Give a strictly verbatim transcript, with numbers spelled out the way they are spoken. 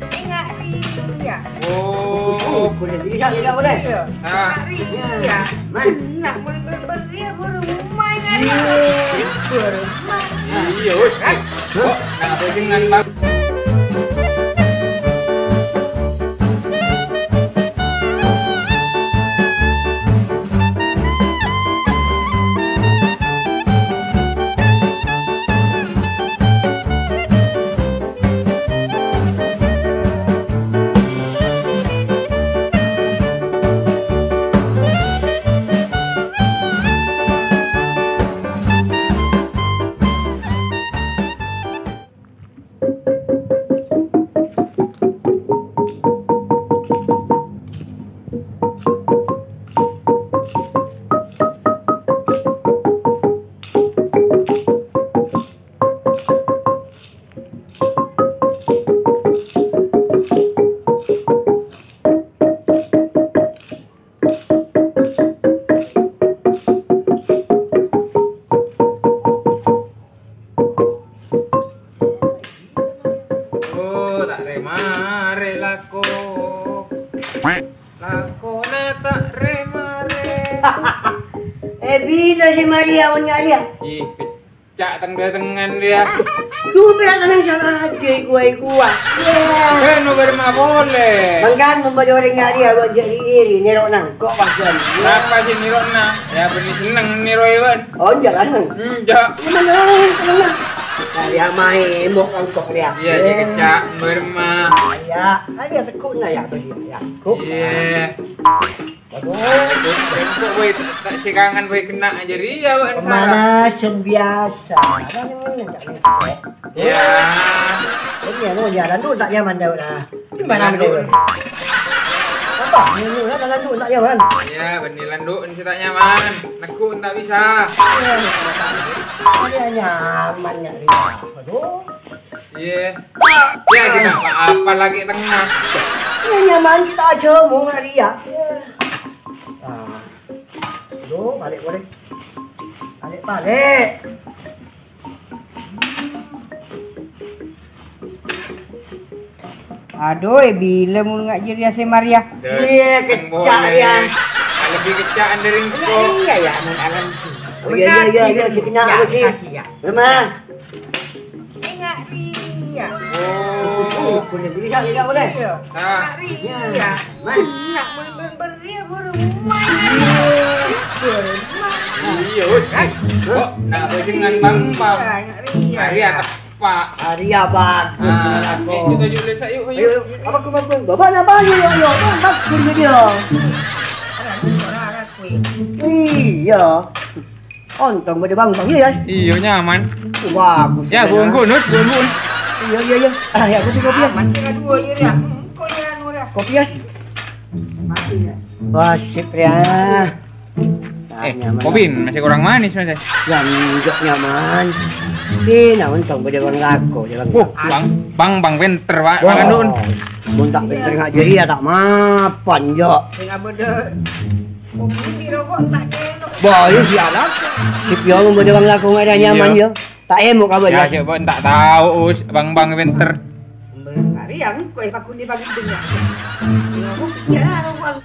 Enggak, Ria. Oh. Boleh, bisa, tidak boleh? Iya. Ah. Enggak, Ria. Man. Nak, boleh, boleh, boleh, Ria, boleh, rumah, enggak, Ria? Iya. Boleh, rumah. Iya, wes. Kan? Kok, nak, bajingan, Bang? Oh, ta' rè-marè lako. Lakona ta' rè-marè. Eh, bina si Maria, onya Ria. Ih, Ca' teng-datengngan, Ria. Duh, pèra' tenang sama aja, kuwi-kuwi. Iya. Kan, mau bareng apa boleh? Mangkan, membeli orang nyari, abang jadi iri, nero nangkok, Pak Wan. Napa sih nero nang? Ya, bânnè senneng nero, Iwan. Oh, enggak lah. Enggak. Gimana? Gimana? Nah, ya, main, mau nangkok, ya. Iya, dia kecak, bareng, Ma. Ya, ayo, tekuk, nah, ya, beli, ya. Kuk. Iya. Aduh, kok, woi, ta' sè kangen, woi, kennengngan jârèya, woi, Sarah. Pemanasan biasa. Kan ini enggak nih. Iya. Ini anu, jalan tuh tak nyaman dah, udah. Gimana, landu'? Apa? Ini, ini, jalan tuh tak nyaman. Iya, bânnè landu' sè ta' nyaman. Neggu' ta' bisa. Iya, iya, nyaman, ya, Ria. Aduh. Iya. Ya, kita apa-apa lagi tengah. Iya, nyaman kita aja mau ngari ya. Nah. Aduh, balik boleh. Balik, balik. Aduh, eh, bilâ mon nga' jârèya sè Maria? Iya, kecak, ya. Lebih kecak dari engko'. Iya, iya, mon angen. Oh, iya, iya, iya, iya, si kenyang, ya, sih. Kaki, ya. Lemah. Enggak, Ria. Oh. Boleh, bisa, tidak boleh? Iya. Ah. Enggak, Ria. Iya. Mas. Nak ber-, ber-, Ria, baru rumah. Iya, wes. Kan? Kok, nak bajingan Bang, Bang? Iya, enggak, Ria. Hari apa? Pak. Hari apa? Ah, aku. Eh, kita juga, yuk, yuk. Ayo, apa aku, apa aku? Bapak, apa? Yuk, yuk, yuk. Bagus, bagus, video. Iya. Ontong bâdâ bang-bang, ya, Yas? Iya, nyaman. Bagus. Ya, bungkus, Nus, bungkus. Iya, iya, iya. Ah, ya, kopi, kopi, Yas. Aman, sing aduh, iya, ya. Kok ya, anu, ya? Kopi, Yas. Mati, ya. Wah, sip, ya. Eh, nyaman. Kopi masih kurang manis, Mas, ya? Ya, enggak nyaman. Ini, nah, ontong bâdâ bang lako, ya, bang. Wah, bang, bang, bang, pinter, Pak. Wah. Makan dulu. Mun tak pinter nga' jârèya, ya, tak mapan, Jo. Sing abâdâ. Kopi rokok tak nyelok. Bah, iya, sialan. Sip, yo, mun bâdâ bang lako nga' nyaman, yo. Tak emok apa, ya, Jas? Coba tak tahu, Us. Bang-bang pinter. Hari yang kok ya, paguni pagi itu, ya. Ya, rokok.